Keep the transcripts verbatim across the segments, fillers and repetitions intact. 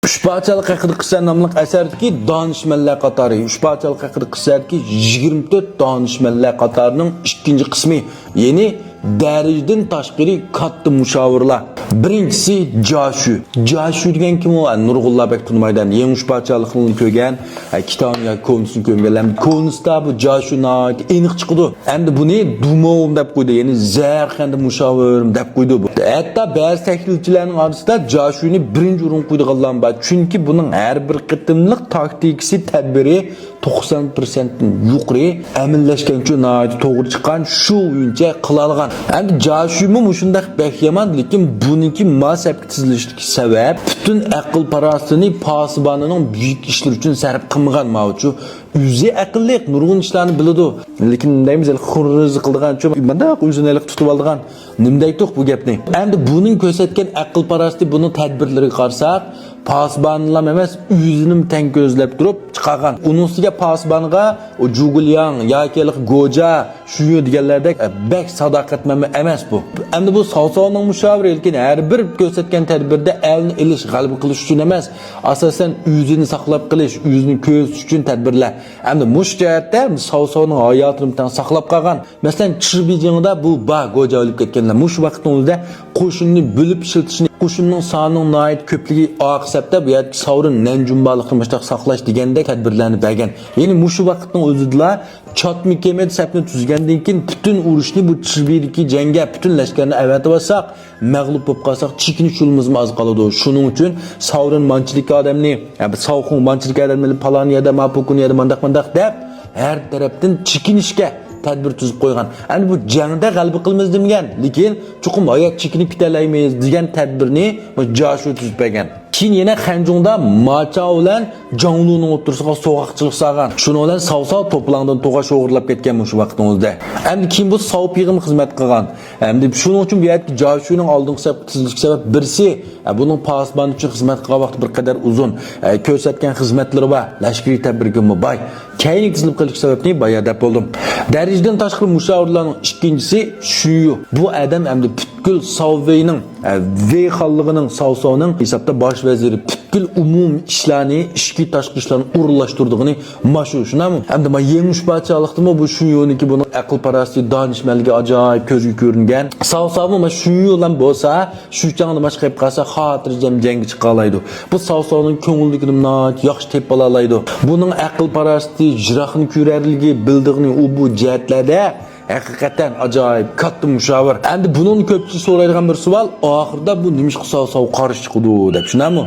ئۈچ پادىشاھلىق ھەققىدە قىسسە ناملىق ئەسەردىكى دانىشمەنلەر قاتارى، ئۈچ پادىشاھلىق ھەققىدە قىسسەدىكى يىگىرمە تۆت دانىشمەنلەر قاتارىنىڭ ئىككىنچى قىسمى، يەنى دەرىجىدىن تاشقىرى كاتتا مۇشاۋىرلار. بىرىنچىسى جاشۇ. جاشۇ دېگەن كىم ئۇ؟ نۇرغۇنلار بەك تونۇمايدۇ. يېڭى ئۈچ پادىشاھلىقنى كۆرگەن، كىتابىنى ياكى كونىسىنى كۆرگەنلەر. كونىسىدا بۇ جاشۇ ناھايىتى ئېنىق چىقىدۇ. ئەمدى بۇنى دۇموۋ دەپ قويدى، يەنى زەھەرخەندە مۇشاۋىرىم دەپ قويدى بۇ. ھەتتا بەزى تەھلىلچىلەرنىڭ ئارىسىدا جاشۇنى بىرىنچى ئورۇنغا قويىدىغانلارمۇ بار. چۈنكى بۇنىڭ ھەر بىر قېتىملىق تاكتىكىسى، تەدبىرى توقسان پىرسەنتتىن يۇقىرى ئەمەلىيلەشكەنچۇ ناھايىتى توغرا چىققان، شۇ بويىچە قىلالىغان. ئەمدى جاشۇمۇ مۇشۇنداق بەك يامان، لېكىن بۇنىڭكى ما سەپكە تىزىلىشتىكى سەۋەب پۈتۈن ئەقىل پاراسىتىنى پاسىبانىنىڭ بۈيۈك ئىشلىرى ئۈچۈن سەرپ قىلمىغان ماۋۇچۇ. ئۆزى ئەقىللىق، نۇرغۇن ئىشلارنى بىلىدۇ. لېكىن نېمە دەيمىز، خۇررىزى قىلىدىغانچۇ، مۇنداق ئۆزىنى ھېلىقى تۇتۇۋالىدىغان. نېمە دەيتتۇق بۇ گەپنى؟ ئەمدى بۇنىڭ كۆرسەتكەن ئەقىل پاراسىتى، بۇنىڭ تەدبىرلىرىگە قارىساق، پاسىبانلام ئەمەس، ئۆزىنىمۇ تەڭ كۆزلەپ تۇرۇپ چىقارغان. ئۇنىڭ ئۈستىگە پاسىبانغا ئۇ جۇگۇلياڭ ياكى ھېلىقى گوجا، شۇيۇ دېگەنلەردەك، ئە، بەك ساداقەتمەنمۇ ئەمەس بۇ. ئەمدى بۇ ساۋساۋنىڭ مۇشاۋىرى، لېكىن ھەر بىر كۆرسەتكەن تەدبىردە ئەلنى ئېلىش، غەلىبە قىلىش ئۈچۈن ئەمەس، ئاساسەن ئۆزىنى ساقلاپ قېلىش، ئۆزىنى كۆرسىتىش ئۈچۈن تەدبىرلەر. ئەمدى مۇشۇ جەھەتتە ساۋساۋنىڭ ھاياتىنى تەڭ ساقلاپ قالغان. مەسىلەن، چىربى جېڭىدا بۇ بار گوجا ئۆلۈپ كەتكەنلەر. مۇشۇ ۋاقىتنىڭ ئۆزىدە قوشۇننى بۆلۈپ ئىشلىتىشنى، قوشۇننىڭ سانىنىڭ ناھايىتى كۆپلۈكى ئارقا سەپتە بۇ يەردىكى ساۋرىن نەنجۇمبالىقنى مۇشتاق ساقلاش دېگەندەك تەدبىرلەرنى بەرگەن. يەنى مۇشۇ ۋاقىتنىڭ ئۆزىدىلا چاتما كېمە سەپنى تۈزگەندىن كېيىن پۈتۈن ئۇرۇشنى بۇ چىربىدىكى جەڭگە پۈتۈن لەشكەرنى ئەۋەتىۋالساق، مەغلۇپ بولۇپ قالساق، چېكىنىش يولىمىزمۇ ئاز قالىدۇ. شۇنىڭ ئۈچۈن ساۋرىن مانچىلىك ئادەمنى، يا بىر ساۋخۇڭ مانچىلىك ئادەمنى پالان يەردە، ماپۇكۇن يەردە، مانداق، مانداق دەپ، ھەر تەرەپتىن چېكىنىشكە تەدبىر تۈزۈپ قويغان. ئەمدى بۇ جەڭدە غەلىبە قىلىمىز دېمىگەن، لېكىن چوقۇم ھايات چېكىنىپ كېتەلەيمىز دېگەن تەدبىرنى بۇ جاشۇ تۈزۈپ بەرگەن. كېيىن يەنە خەنجۇڭدا ماچاۋ بىلەن جاڭلۇنىڭ ئوتتۇرىسىغا سوغۇقچىلىق سالغان. شۇنىڭ بىلەن ساۋساۋ توپىلاڭدىن توغاچ ئوغرىلاپ كەتكەن مۇشۇ ۋاقىتنىڭ ئۆزىدە. ئەمدى كېيىن بۇ ساۋپىغىمۇ خىزمەت قىلغان. ئەمدى شۇنىڭ ئۈچۈن بۇ يەردىكى جاشۇنىڭ ئالدىنقى سەپكە تىزىلىشى سەۋەب بىرسى، ئە، بۇنىڭ پاسىبان ئۈچۈن خىزمەت قىلغان ۋاقتى بىر قەدەر ئۇزۇن، ئە، كۆرسەتكەن خىزمەتلىرى بار، لەشكىرىي تەدبىرگىمۇ باي. كەينىگە تىزىلىپ قېلىش سەۋەبىنى بايا دەپ بولدۇم. دەرىجىدىن تاشقىرى مۇشاۋىرلارنىڭ ئىككىنچىسى شۈيۈ. بۇ ئادەم ئەمدى پۈتكۈل ساۋ ۋېينىڭ، ئە، ۋېي خانلىقىنىڭ، ساۋساۋنىڭ ھېسابتا باش ۋەزىرى، پۈتكۈل ئومۇمىي ئىشلارنى، ئىچكى تاشقى ئىشلارنى ئورۇنلاشتۇرىدىغىنى ماشۇ، شۇنداقمۇ؟ ئەمدى ما يېڭى ئۈچ پادىشاھلىقتىمۇ بۇ شۈيۈنىڭكى بۇنىڭ ئەقىل پاراسىتى، دانىشمەنلىكى ئاجايىپ كۆزگە كۆرۈنگەن. ساۋساۋمۇ ما شۈيۈ بىلەن بولسا، شۇ چاغدا ماش قېلىپ قالسا، خاتىرجەم جەڭگە چىقالايدۇ. بۇ ساۋساۋنىڭ كۆڭلىدىكىنى ناھايىتى ياخشى تېپىپ ئالالايدۇ. بۇنىڭ ئەقىل پاراسىتى، يىراقنى كۆرەرلىكى، بىلىدىغىنى ئۇ بۇ جەھەتلەردە ھەقىقەتەن ئاجايىپ كاتتا مۇشاۋىر. ئەمدى بۇنىڭدا كۆپچىلىك سورايدىغان بىر سوئال، ئاخىردا بۇ نېمىشقا ساۋساۋغا قارشى چىقىدۇ دەپ، شۇنداقمۇ؟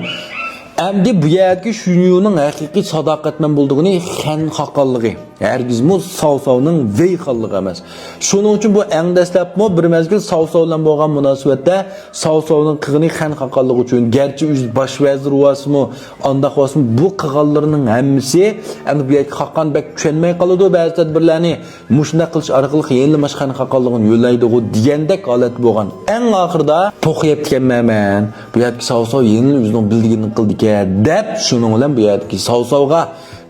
ئەمدى بۇ يەردىكى شۈنيۇنىڭ ھەقىقىي ساداقەتمەن بولىدىغىنى خەن خاقانلىقى. ھەرگىزمۇ ساۋساۋنىڭ ۋېي خانلىقى ئەمەس. شۇنىڭ ئۈچۈن بۇ ئەڭ دەسلەپمۇ بىر مەزگىل ساۋساۋ بىلەن بولغان مۇناسىۋەتتە ساۋساۋنىڭ قىلغىنى خەن خاقانلىقى ئۈچۈن، گەرچە ئۆزى باش ۋەزىر بولسىمۇ، ئانداق بولسىمۇ، بۇ قىلغانلىرىنىڭ ھەممىسى، ئەمدى بۇ يەرگە خاقان بەك چۈشەنمەي قالىدۇ بەزى تەدبىرلەرنى، مۇشۇنداق قىلىش ئارقىلىق يەنىلا ماش خەن خاقانلىقىنى يۆلەيدىغۇ دېگەندەك ھالەتتە بولغان. ئەڭ ئاخىرىدا توخۇ يەپتىكەنمەن مەن، بۇ يەردىكى ساۋساۋ يەنىلا ئۆزىنىڭ بىلىدىغىنىنى قىلىدىكەن دەپ، شۇنىڭ بىلەن بۇ يەردىكى ساۋساۋغا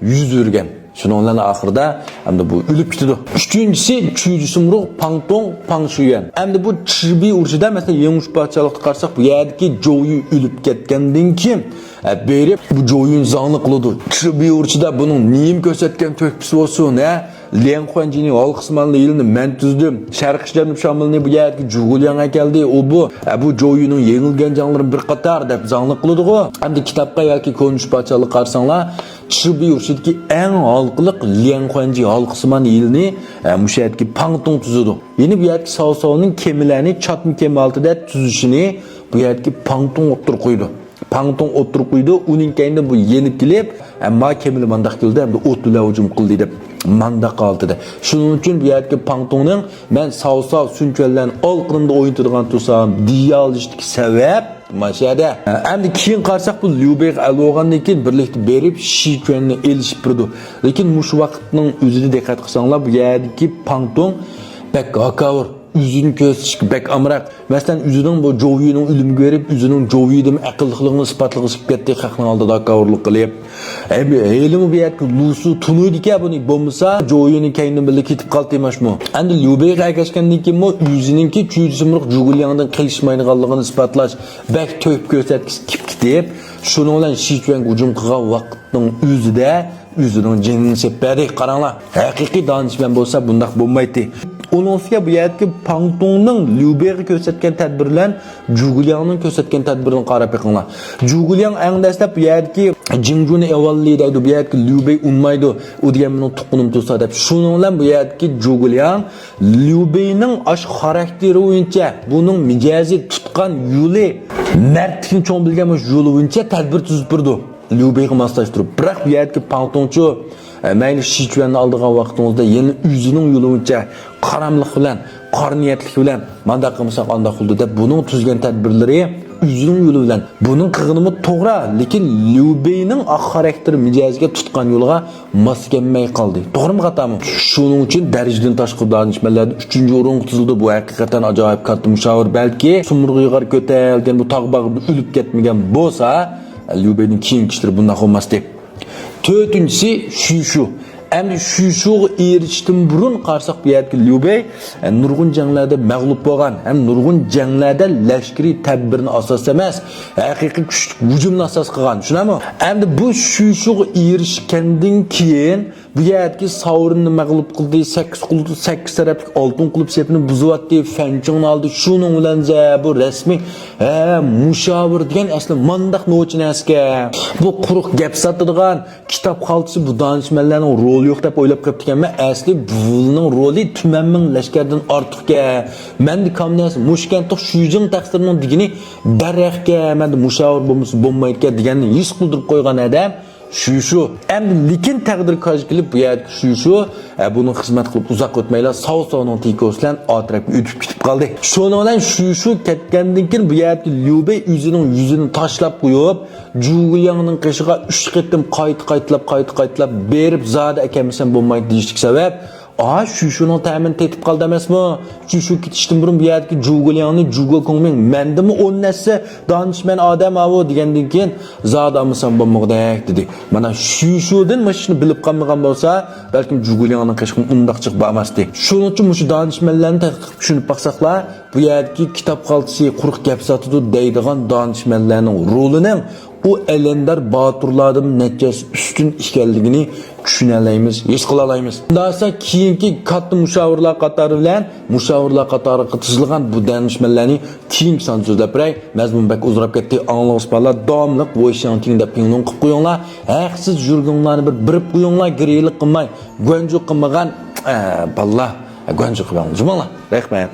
يۈز بەرگەن. شۇنىڭ بىلەن ئاخىرىدا ئەمدى بۇ ئۆلۈپ كېتىدۇ. ئۈچىنچىسى چۈجۈسىمرۇق پاڭتۇڭ پاڭشۈيۈەن. ئەمدى بۇ چىربى ئۇرۇشىدا، مەسىلەن، يېڭى ئۈچ پادىشاھلىقتا قارىساق، بۇ يەردىكى جوۋيۈ ئۆلۈپ كەتكەندىن كېيىن، ئە، بېرىپ بۇ جوۋيۈنى زاڭلىق قىلىدۇ. چىربى ئۇرۇشىدا بۇنىڭ نېمە كۆرسەتكەن تۆھپىسى بولسۇن، ھە؟ ليەنخۇەنجىنى ھالقىسىمان يىلىنى مەن تۈزدۈم. شەرقىي جەنۇب شامىلىنى بۇ يەردىكى جۇگۇلياڭ ئەكەلدى. ئۇ بۇ، ئە، بۇ جوۋيۈنىڭ يېڭىلگەن جەڭلىرىنى بىر قاتار دەپ زاڭلىق قىلىدىغۇ. ئەمدى كىتابقا ياكى كونا ئۈچ پادىشاھلىققا قارىساڭلار، چىربى ئۇرۇشىدىكى ئەڭ ھالقىلىق ليەنخۇەنجى ھالقىسىمان يىلىنى، ئە، مۇشۇ يەردىكى پاڭتۇڭ تۈزىدۇ. يەنە بۇ يەردىكى ساۋساۋنىڭ كېمىلەرنى چاتما كېمە ھالىتىدە تۈزۈشىنى بۇ يەردىكى پاڭتۇڭ ئوتتۇرىغا قويىدۇ. پاڭتۇڭ ئوتتۇرىغا قويىدۇ، ئۇنىڭ كەينىدىن بۇ يېنىپ كېلىپ، ئە، ما كېمىلەر مانداق كېلىدۇ، ئەمدى ئوت بىلەن ھۇجۇم قىلدى دەپ، مانداق ھالىتىدە. شۇنىڭ ئۈچۈن بۇ يەردىكى پاڭتۇڭنىڭ مەن ساۋساۋ سۈنچۈەنلەرنى ئالقىنىمدا ئوينىتىدىغان تۇرسام دېيەلىشىدىكى سەۋەب مانا شۇ يەردە. ئەمدى كېيىن قارىساق، بۇ ليۇبېيغا ئەل بولغاندىن كېيىن بىرلىكتە بېرىپ شىچۈەننى ئېلىشىپ بېرىدۇ. لېكىن مۇشۇ ۋاقىتنىڭ ئۆزىدە دىققەت قىلساڭلار، بۇ يەردىكى پاڭتۇڭ بەك ھاكاۋۇر، ئۆزىنى كۆرسىتىشكە بەك ئامراق. مەسىلەن، ئۆزىنىڭ بۇ جوۋيۈنىڭ ئۆلۈمىگە بېرىپ، ئۆزىنىڭ جوۋيۈدىن ئەقىللىقلىقىنى ئىسپاتلىغىسى كېلىپ كەتتى، خەقنىڭ ئالدىدا ھاكاۋۇرلۇق قىلىپ. ھېلىمۇ بۇ يەردىكى لۇسۇ تونۇيدىكەن بۇنى، بولمىسا جوۋيۈنىڭ كەينىدىن بىللە كېتىپ قالدى ماشۇمۇ. ئەمدى ليۇبېيغا ئەگەشكەندىن كېيىنمۇ ئۆزىنىڭكى چۈجۈسىمرۇق جۇگۇلياڭدىن قېلىشمايدىغانلىقىنى ئىسپاتلاش، بەك تۆھپە كۆرسەتكۈسى كېلىپ كېتىپ، شۇنىڭ بىلەن شىچۈەنگە ھۇجۇم قىلغان ۋاقىتنىڭ ئۆزىدە ئۆزىنىڭ جېنىنى سېلىپ بەردى. قاراڭلار، ھەقىقىي دانىشمەن بولسا بۇنداق بولمايتتى. ئۇنىڭ ئۈستىگە بۇ يەردىكى پاڭتۇڭنىڭ ليۇبېيغا كۆرسەتكەن تەدبىرى بىلەن جۇگۇلياڭنىڭ كۆرسەتكەن تەدبىرىنى قاراپ بېقىڭلار. جۇگۇلياڭ ئەڭ دەسلەپ بۇ يەردىكى جىڭجۇنى ئەۋاللى دەيدۇ، بۇ يەردىكى ليۇبېي ئۇنىمايدۇ، ئۇ دېگەن مېنىڭ تۇغقىنىم تۇرسا دەپ. شۇنىڭ بىلەن بۇ يەردىكى جۇگۇلياڭ ليۇبېينىڭ ئاشۇ خاراكتېرى بويىچە، بۇنىڭ مىجەزى، تۇتقان يولى، مەردلىكنى چوڭ بىلگەن مۇشۇ يولى بويىچە تەدبىر تۈزۈپ بېرىدۇ. ليۇبېيغا ماسلاشتۇرۇپ. بىراق بۇ يەردىكى پاڭتۇڭچۇ، ئە، مەيلى شىچۈەننى ئالىدىغان ۋاقتىڭىزدا يەنە ئۆزىنىڭ يولى بويىچە قاراملىق بىلەن، قارا نىيەتلىك بىلەن، مانداق قىلمىساق ئانداق قىلىدۇ دەپ بۇنىڭ تۈزگەن تەدبىرلىرى ئۆزىنىڭ يولى بىلەن. بۇنىڭ قىلغىنىمۇ توغرا، لېكىن ليۇبېينىڭ ئاق خاراكتېر مىجەزىگە تۇتقان يولىغا ماس كەلمەي قالدى. توغرىمۇ، خاتامۇ؟ شۇنىڭ ئۈچۈن دەرىجىدىن تاشقىرى دانىشمەنلەردە ئۈچىنچى ئورۇنغا تىزىلىدۇ. بۇ ھەقىقەتەن ئاجايىپ كاتتا مۇشاۋىر. بەلكى سۇمرۇغ يىغار كۆتەرگەن بۇ تاغ باغرىدا ئۆلۈپ كەتمىگەن بولسا، ليۇبېينىڭ كېيىنكى ئىشلىرى بۇنداق بولماستى. تۆتىنچىسى شۈشۈ. ئەمدى شۈشۈغا ئېرىشىشتىن بۇرۇن قارىساق، بۇ يەردىكى ليۇبېي، ئە، نۇرغۇن جەڭلەردە مەغلۇپ بولغان ھەم نۇرغۇن جەڭلەردە لەشكىرىي تەدبىرنى ئاساس ئەمەس، ھەقىقىي كۈچلۈك ھۇجۇمنى ئاساس قىلغان. چۈشىنەمۇ؟ ئەمدى بۇ شۈشۈغا ئېرىشكەندىن كېيىن، بۇ يەردىكى ساۋرىننى مەغلۇپ قىلدى، سەككىز قۇل-، سەككىز تەرەپلىك ئالتۇن قۇلۇپ سېپىنى بۇزۇۋەتتى، فەنچىڭنى ئالدى. شۇنىڭ بىلەن زە-، بۇ رەسمىي، ھە، مۇشاۋىر دېگەن ئەسلى مانداق نوچى نەرسىكەن. بۇ قۇرۇق گەپ ساتىدىغان، كىتاب خالتىسى بۇ دانىشمەنلەرنىڭ رولى يوق دەپ ئويلاپ قېپتىكەنمەن. ئەسلى بۇنىڭ رولى تۈمەن مىڭ لەشكەردىن ئارتۇقكەن. مەندە كام نەرسە، مۇشۇكەن تۇق شۈجىڭ تەقسىرىنىڭ دېگىنى دەرەخكەن، مەندە مۇشاۋىر بولمىسا بولمايدىكەن دېگەننى ھېس قىلدۇرۇپ قويغان ئادەم. شۈشۈ. ئەمدى لېكىن تەقدىر كاج كېلىپ، بۇ يەردىكى شۈشۈ، ئە، بۇنىڭ خىزمەت قىلىپ ئۇزاق ئۆتمەيلا ساۋ ساۋنىڭ تېكوسى بىلەن ئا تەرەپكە ئۆتۈپ كېتىپ قالدى. شۇنىڭ بىلەن شۈشۈ كەتكەندىن كېيىن بۇ يەردىكى ليۇبېي ئۆزىنىڭ يۈزىنى تاشلاپ قويۇپ، جۇگۇلياڭنىڭ قېشىغا ئۈچ قېتىم قايتا قايتىلاپ، قايتا قايتىلاپ بېرىپ، زادى ئەكەلمىسەم بولمايدۇ دېيىشلىك سەۋەب، ئا، شۈشۈنىڭ تەمىنى تېتىپ قالدى ئەمەسمۇ؟ شۈشۈ كېتىشتىن بۇرۇن بۇ يەردىكى جۇگۇلياڭنى، جۇگۇ كۇڭمىڭ، مەندىنمۇ ئون نەچچە دانىشمەن ئادەم ئاۋۇ دېگەندىن كېيىن، زادى ئالمىسام بولمىغۇدەك دېدى. مانا شۈشۈدىن مۇشۇنى بىلىپ قالمىغان بولسا، بەلكىم جۇگۇلياڭنىڭ قېشىغا ئۇنداق جىق بارماستى. شۇنىڭ ئۈچۈن مۇشۇ دانىشمەنلەرنى تەتقىق قىلىپ چۈشىنىپ باقساقلا، بۇ يەردىكى كىتاب خالتىسى قۇرۇق گەپ ساتىدۇ دەيدىغان دانىشمەنلەرنىڭ رولىنىڭ ئۇ ئەلەندار باتۇرلاردىن نەچچە ھەسسە ئۈستۈن ئىكەنلىكىنى چۈشىنەلەيمىز، ھېس قىلالايمىز. شۇنداق بولسا كېيىنكى كاتتا مۇشاۋىرلار قاتارى بىلەن مۇشاۋىرلار قاتارىغا تىزىلغان بۇ دانىشمەنلەرنى كېيىنكى ساندا سۆزلەپ بېرەي. مەزمۇن بەك ئۇزىراپ كەتتى. ئاڭلىغۇچى بالىلار داۋاملىق ۋويشياڭتىڭ دەپ پىڭلۇڭ قىلىپ قويۇڭلار. ھەقسىز يۈرگۈڭلارنى بىر بېرىپ قويۇڭلار، گىرىلىق قىلماي، گۇەنجۇ قىلمىغان، ئە، بالىلار، گۇەنجۇ قىلماڭلار. جۇمۇڭلار. رەھمەت.